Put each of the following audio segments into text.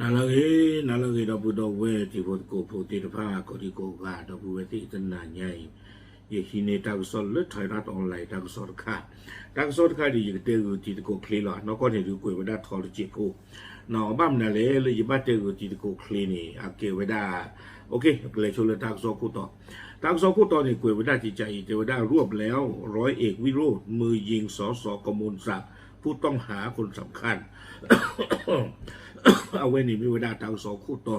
နၤလၢအဂ့ၤ, နၤလၢအဂ့ၤ ဒီပုၢ်ဒီဝဲၢ်တံၤဖိသကိးဖိသ့ၣ်တဖၣ် ကိးဒံကိးဂၤ ဒီပုၢ်ဝဲၢ်သ့ၣ်တနၤညါအံၤ, ယဟံးန့ၢ်တၢ်ကစီၣ်လၢ Thairath Online တၢ်ကစီၣ်တခါ, တၢ်ကစီၣ်တခါန့ၣ် ယကတဲဂုာ်တံၤသကိးချ့လီၤ. နီၢ်ကီၢ်န့ၣ်ဒုးကွဲးဝဲဒၣ်ထီတစဲးဖိ, ဘၣ်မနုၤလဲၣ် လၢယဘၣ်တဲဂုာ်တံၤသကိးချ့န့ၣ် အကဲဝဲဒၣ်, ကလဲၤဆိလၢတၢ်ကစီၣ်ခိၣ်တီ, တၢ်ကစီၣ်ခိၣ်တီန့ၣ် ကွဲးဝဲဒၣ်ကကးအံၤ တဲဝဲဒၣ် รวบแล้ว ร้อยเอกวิโรจน์ มือยิง สส กมลศักดิ์ ผู้ต้องหาคนสำคัญ အဝဲန့ၣ်မ့ၢ်ဝဲဒၣ်တၢ်ကစီၣ်ခိၣ်တီ,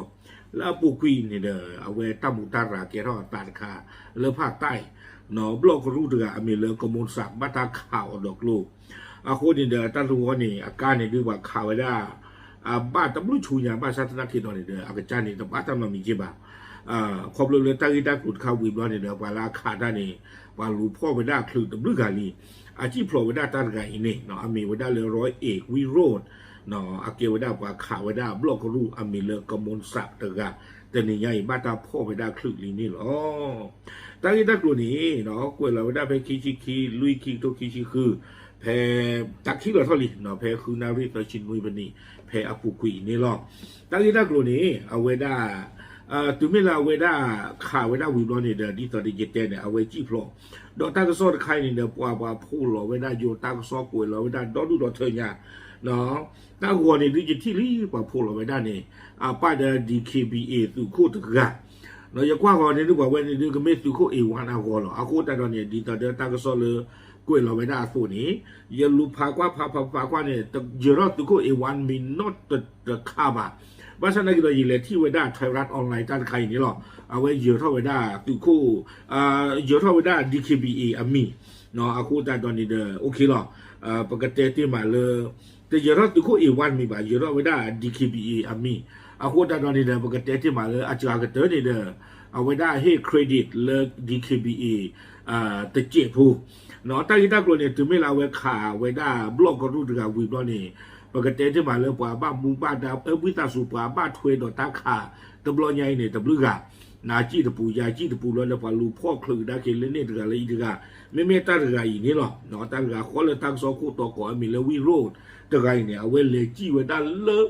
လၢအပူၤကွံာ်န့ၣ်ဒီး အဝဲတၢ်မူးတၢ်ရၤကဲထီၣ်အသးတခါ, လၢဖၣ်တၢ်, ဘျီၣ်ကရူၢ်တဂၤအမံၤလၢ ကမူၤစး ဘၣ်တၢ်ခးအီၤဒီးကျိ, အဃိန့ၣ်ဒီး တၢ်တဝီန့ၣ် အကါန့ၣ်ဒုးပှၤခးဝဲဒၣ်, အဘၣ်တဘျုးဆူညါ ဘၣ်ဆၣ်သနာ်က့ဒီးန့ၣ်ဒီး အကစၢ်န့ၣ် တဘၣ်တၢ်နီတမံၤက့ဘၣ် ခီဖျိလၢတၢ်ဂ့ၢ်တၢ်ကျိၤတခါဝံၤဘျီန့ၣ်ဒီး ပှၤလၢအခးတၢ်န့ၣ် ပှၤလူၤဖီၣ်ဝဲဒၣ်ချုးတဘျုးဂၤလံ, အစံၣ်ဖျိးဝဲဒၣ်တၢ်တဂၤအံၤန့ၣ် အမံၤဝဲဒၣ်လၢ ร้อยเอกวิโรจน์ အကဲဝဲဒၣ်ပှၤခးဝဲဒၣ်ဘျီၣ်ကရူၢ်အမံၤလၢ ကမူၤစး တဂၤ, တနံၤညါအံၤ ဘၣ်တၢ်ဖီၣ်ဝဲဒၣ်ချုးလံန့ၣ်လီၤ. တၢ်ဂ့ၢ်တၢ်ကျိၤန့ၣ် ကွဲးလီၤဝဲဒၣ်ဖဲခံဆံခံ လွံၢ် ခံကထိခံဆံဃု, ဖဲတၢ်ခံလီၤထီၣ်လံ ဖဲဃုနၣ်ရံၣ်သၢဆံနွံမံးနံး ဖဲအပူၤကွံာ်အံၤန့ၣ်လီၤ. တၢ်ဂ့ၢ်တၢ်ကျိၤန့ၣ် အဝဲဒၣ် တုၤမ့ၢ်လၢအဝဲဒၣ်ခးဝဲဒၣ်ဝံၤဘျီန့ၣ်ဒီး ဒ်သိးဒီးယတဲန့ၣ် အဝဲစံၣ်ဖျိး, ဒီးတၢ်ကစီၣ်တခါအံၤန့ၣ်ဒီး ပှၤပှၤဖီၣ်လီၤဝဲဒၣ်ယိၤတၢ်ကစီၣ်ကွဲးလီၤဝဲဒၣ်ဒီဒူၣ်ဒီထၢညါ, တၢ်ဂီၤန့ၣ်ဒုးယထံၣ်လံ ပှၤဖီၣ်လီၤဝဲဒၣ်န့ၣ် အပၣ်ဒီး DKBA သုးခိၣ်တဂၤ, ယကွၢ်ဂီၤန့ၣ်ဒုး ပှၤဝဲန့ၣ်ဒုးကမ့ၢ်သုးခိၣ် A one အဂီၤလီၤ. အဃိသတးဒီးန့ၣ် ဒ်သိးဒီးတၢ်ကစီၣ်လၢကွဲးလီၤဝဲဒၣ်အသိးန့ၣ် ယလူၤဖးကွၢ်ဖးဖးဖးကွၢ်န့ၣ် ယၢၤထီၣ်သုးခိၣ် A one မံၤနီတခါဘၣ်. ဘၣ်ဆၣ်သနာ်က့ဒီး ယလဲၤထံၣ်ဝဲဒၣ် Thairath Online တၢ်တခါအံၤန့ၣ်လီၤ. အဝဲယၢၤထီၣ်ဝဲဒၣ်သုးခိၣ်, ယၢၤထီၣ်ဝဲဒၣ် DKBA အမံၤ, အဃိသတးဒီးန့ၣ်ဒီး OK လီၤ. ပကတဲတ့ၢ်မးလၢ တယၢၤထီၣ်သုးခိၣ် A one မံၤဘၣ်, ယၢၤထီၣ်ဝဲဒၣ် DKBA အမံၤ, အဃိသတးဒီးန့ၣ်ဒီး ပကတဲတ့ၢ်မးလၢအစှၤကတၢၢ်န့ၣ်ဒီး အဝဲဒၣ်ဟ့ၣ် credit လၢ DKBA တစဲးဖိ, တၢ်ဂ့ၢ်တၢ်ကျိၤန့ၣ် တုၤမ့ၢ်လၢအဝဲခးဝဲဒၣ်ဘျီၣ်ကရူၢ်တဂၤဝံၤဘျီန့ၣ် ပကတဲတ့ၢ်မးလၢပှၤဘၣ်မူဘၣ်ဒါ အဝံသးစူၤ ပှၤဘၣ်ထွဲဒီးတၢ်ခးတဘျီညါအံၤန့ၣ် တဘျုးဂၤ, နစံၣ်တပူၤယၤစံၣ်တပူၤလီၤဒီး ပှၤလူၤဖီၣ်ချုးကဒါက့ၤလၢန့ၣ်တဂၤလၢအံၤတဂၤ, မ့မ့ၢ်တၢ်တဂၤအံၤန့ၣ်လီၤ. တၢ်တဂၤဃီလၢတၢ်ကစီၣ်ခိၣ်တီကိးအမံၤလၢ ဝံရိၣ် တဂၤအံၤန့ၣ် အဝဲလဲၤစံၣ်ဝဲဒၣ်လၢ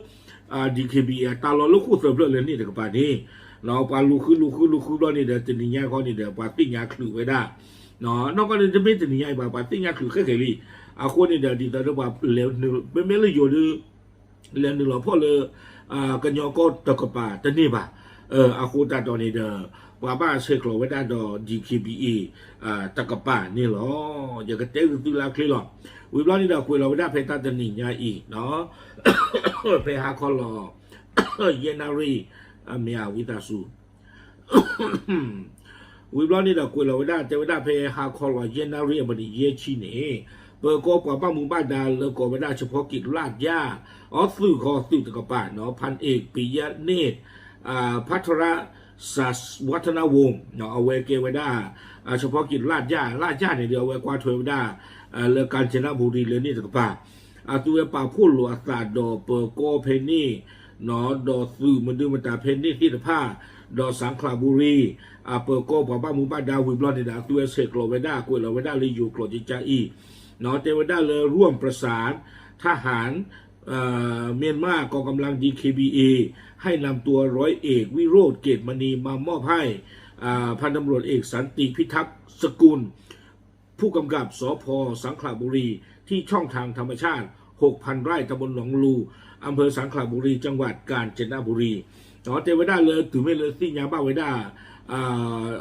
DKBA အတၢ်လီၢ်လၢဃိၣ်သၢဖျၢၣ်လၢန့ၣ်တကပၤန့ၣ်, ပှၤလူၤဃုလူၤဃုလူၤဃုဘျီန့ၣ်ဒီး တနံၤညါခီန့ၣ်ဒီး ပှၤသ့ၣ်ညါချုးဝဲဒၣ်, နီၢ်ကီၢ်န့ၣ် တမ့ၢ်တနံၤညါအံၤဘၣ် ပှၤသ့ၣ်ညါချုးခဲကဲလံ, အဃိန့ၣ်ဒီး ဒ်သိးဒီးပှၤလဲၤ, မ့မ့ၢ်လၢယိၤဒုး လဲၤနုာ်လီၤဖီၣ်လၢ ကညီကီၢ်တကပၤတန့ၢ်ဘၣ်. အဃိသတးဒီးန့ၣ်ဒီး ပှၤဘၣ်ဆဲးကျိးဝဲဒၣ်ဒီး DKBA တကပၤန့ၣ်လီၤ. ယကတဲဂုာ်သုလၢအချ့လီၤ. ဝံၤဘျီန့ၣ်ဒီး ကွဲးလီၤဝဲဒၣ်ဖဲတၢ်တနံၤညါအံၤ, ဖဲဟါခီလီၤ ယဲၢ်နၣ်ရံၣ် အမ့ၢ်အဝံသးစူၤ ဝံၤဘျီန့ၣ်ဒီး ကွဲးလီၤဝဲဒၣ် တဲဝဲဒၣ်ဖဲဟါခီလီၤ ယဲၢ်နၣ်ရံၣ်အမံးနံးယဲၢ်ဆံန့ၣ်, ပၢၤကီၢ်ပှၤဘၣ်မူဘၣ်ဒါလၢကိးဝဲဒၣ် เฉพาะกิจ လၢ်ယၢ်, အီသုးဃီသုးတကပၤ, พันเอก ปิยเนตร พัทรศาสน์ วัฒนวงศ์ အဝဲကဲဝဲဒၣ် เฉพาะกิจ လၢ်ယၢ်, လၢ်ယၢ်န့ၣ်ဒီး အဝဲကွၢ်ထွဲဝဲဒၣ် လၢ กาญจนบุรี လၢန့ၣ်တကပၤ အသုဝဲပာ်ဖှိၣ်လိာ်အသးဒီးပၢၤကီၢ်ဖဲန့ၣ်, ဒီးသုးမဒုမတၤဖဲန့ၣ်သ့ၣ်တဖၣ်, ဒီး สังขละบุรี အပၢၤကီၢ်ပှၤဘၣ်မူဘၣ်ဒါဝံၤဘျီန့ၣ်ဒီး အသုဝဲဆဲးကျိးဝဲဒၣ် ကွဲးလီၤဝဲဒၣ်လၢယိၤကျိာ်ကကါအံၤ, တဲဝဲဒၣ်လၢ ร่วมประสานทหาร မြန်မာ กองกำลัง ดีเคบีเอ ให้นำตัว ร้อยเอกวิโรจน์ เกตมณี มามอบให้ พันตำรวจเอก สันติพิทักษ์สกุล ผู้กำกับ สภ สังขละบุรี ที่ช่องทางธรรมชาติ หกพันไร่ ตำบลหนองลู อำเภอสังขละบุรี จังหวัดกาญจนบุรี တဲဝဲဒၣ်လၢတုၤမ့ၢ်လၢသ့ၣ်ညါဘၣ်ဝဲဒၣ်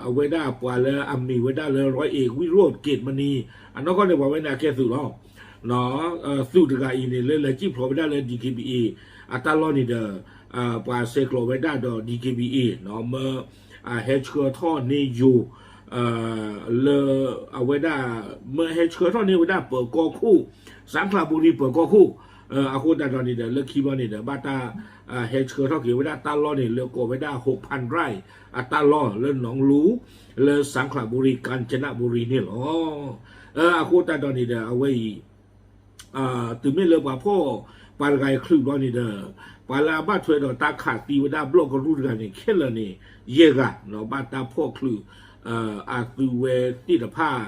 အဝဲဒၣ်ပှၤလၢအမံၤဝဲဒၣ်လၢ ร้อยเอกวิโรจน์ เกตมณี အနီၢ်ကီၢ်န့ၣ် ပှၤဝဲန့ၣ်အကဲသုးလီၤ. သုးတဂၤအံၤန့ၣ် လၢလဲၤစံၣ်ဖျိးဝဲဒၣ်လၢ DKBA အတၢ်လီၢ်န့ၣ်ဒီး ပှၤဆဲးကျိးဝဲဒၣ်ဒီး DKBA မၢ ဟဲဆှၢထီၣ်န့ၢ်ယိၤ လၢအဝဲဒၣ် မၢဟဲဆှၢထီၣ်န့ၢ်ဝဲဒၣ်ပၢၤကီၢ်ခိၣ် สังขละบุรี ပၢၤကီၢ်ခိၣ် အဃိသတးဒီးန့ၣ်ဒီး လၢခံဘျီန့ၣ်ဒီး ဘၣ်တၢ်ဟဲဆှၢထီၣ်က့ၤဝဲဒၣ်တၢ်လီၢ်န့ၣ် လၢကိးဝဲဒၣ် หกพันไร่ အတၢ်လီၢ်လၢ หนองลู လၢ สังขละบุรี กาญจนบุรี န့ၣ်လီၤ. အဃိသတးဒီးန့ၣ်ဒီး အဝဲအံၤ တုၤမ့ၢ်လၢပှၤဖီၣ်ပှၤတဂၤအံၤချုးဘျီန့ၣ်ဒီး ပှၤလၢအဘၣ်ထွဲဒီးတၢ်ခးသံဝဲဒၣ်ဘျီၣ်ကရူၢ်တဂၤန့ၣ် ခဲလၢာ်န့ၣ် ယဲၢ်ဂၤ ဘၣ်တၢ်ဖီၣ်ချုး အသုဝဲသ့ၣ်တဖၣ်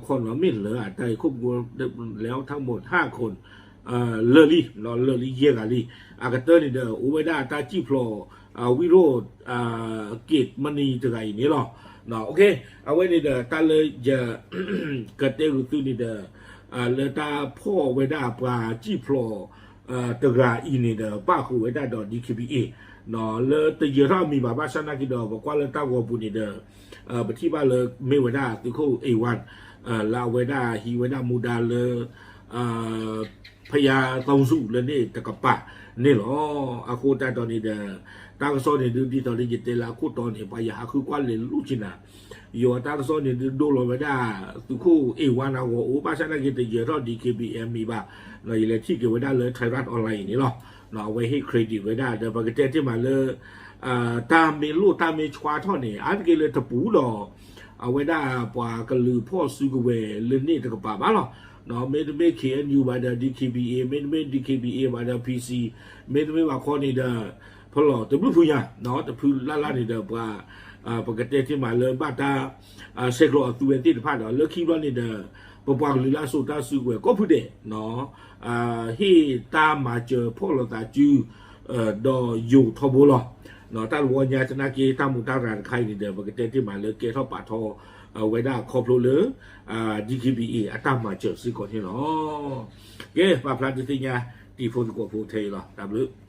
ခီနီၤမ့ၢ်လၢအတၢ်အံၤခိၣ်ပူၤ แล้วทั้งหมดห้าคน လၢာ်လံ, လၢာ်လံယဲၢ်ဂၤလံ. အကတၢၢ်န့ၣ်ဒီး အိၣ်ဝဲဒၣ်တၢ်စံၣ်ဖျိး ဝံၣ်ရိၣ် က့းမနံၤတဂၤအံၤန့ၣ်လီၤ. အဝဲန့ၣ်ဒီးတၢ်လၢယ ကတဲဂုာ်သုန့ၣ်ဒီး လၢတၢ်ဖီၣ်ဝဲဒၣ်ပှၤစံၣ်ဖျိး တဂၤအံၤန့ၣ်ဒီး ပၣ်ဃုာ်ဝဲဒၣ်ဒီး DKBA လၢတယၢၤထီၣ်အမံၤဘၣ်. ဘၣ်ဆၣ်နာ်က့ဒီး ပကွၢ်လၢတၢ်ဂီၤပူၤန့ၣ်ဒီး ပထံၣ်ဘၣ်လၢမ့ၢ်ဝဲဒၣ်သုးခိၣ် A one လၢအဝဲဒၣ်ဟံးဝဲဒၣ်မူဒါလၢ ဖယါသီဆူၣ်လၢန့ၣ်တကပၤန့ၣ်လီၤ. အဃိသတးဒီးန့ၣ်ဒီး တၢ်ကစီၣ်န့ၣ်ဒုး ဒ်သိးလၢယတဲလၢအခိၣ်တီန့ၣ် ပှၤယဟးဃုကွၢ်လဲၤလိၣ်က့ၤနၤ ယိၤတၢ်ကစီၣ်န့ၣ်ဒုးဒိလီၤဝဲဒၣ် သုးခိၣ် A one အဂီၤအိၣ် ဘၣ်ဆၣ်နာ်က့တယၢၤထီၣ် DKBA မံၤဘၣ်. ယလဲၤထံၣ်က့ၤဝဲဒၣ်လၢ Thairath Online အံၤန့ၣ်လီၤ. အဝဲဟ့ၣ် credit ဝဲဒၣ်ဒီး ပကတဲတ့ၢ်မးလၢ တၢ်မ့ၢ်လိၣ်တၢ်မ့ၢ်ဆှါထီၣ်န့ၣ် အါတက့ၢ်လၢတပူၤဒီး အဝဲဒၣ်ပှၤကလုာ်ဖီၣ်စုကဝဲၤလၢန့ၣ်တကပၤဘၣ်လီၤ. မ့တမ့ၢ် K N U ဘၣ်ဒီး DKBA, မ့တမ့ၢ် DKBA ဘၣ်ဒီး P C, မ့တမ့ၢ်ဘၣ်ခီန့ၣ်ဒီး ဖီလီၤတဘျုးဖုညါ တဖုလၢ်လၢ်န့ၣ်ဒီးပှၤ ပကတဲတ့ၢ်မးလၢဘၣ်တၢ် ဆဲးကျိးအသုဝဲသ့ၣ်တဖၣ်ဒီး လၢခံဘျီန့ၣ်ဒီး ပပှၤကလုာ်လၢအစိာ်တၢ်စုကဝဲၤကိးဖုဒဲး ဟ့ၣ်တၢ်မၤစၢၤဖီၣ်လိာ်သးစု ဒီးယိၤထီဘိလီၤ. တၢ်တဝီညါသနာ်က့ တၢ်မူးတၢ်ရၤတခါအံၤန့ၣ်ဒီး ပကတဲတ့ၢ်မးလၢကဲထီၣ်ပာ်ထီၣ်ဝဲဒၣ်ခီဖျိလၢ DKBA အတၢ်မၤစၢၤစ့ၢ်ကီးန့ၣ်လီၤ. ကဲ ပာ်ဖျါဒုးသ့ၣ်ညါ တံၤဖိသကိးဖိထဲအံၤလီၤ. တၢ်ဘျုး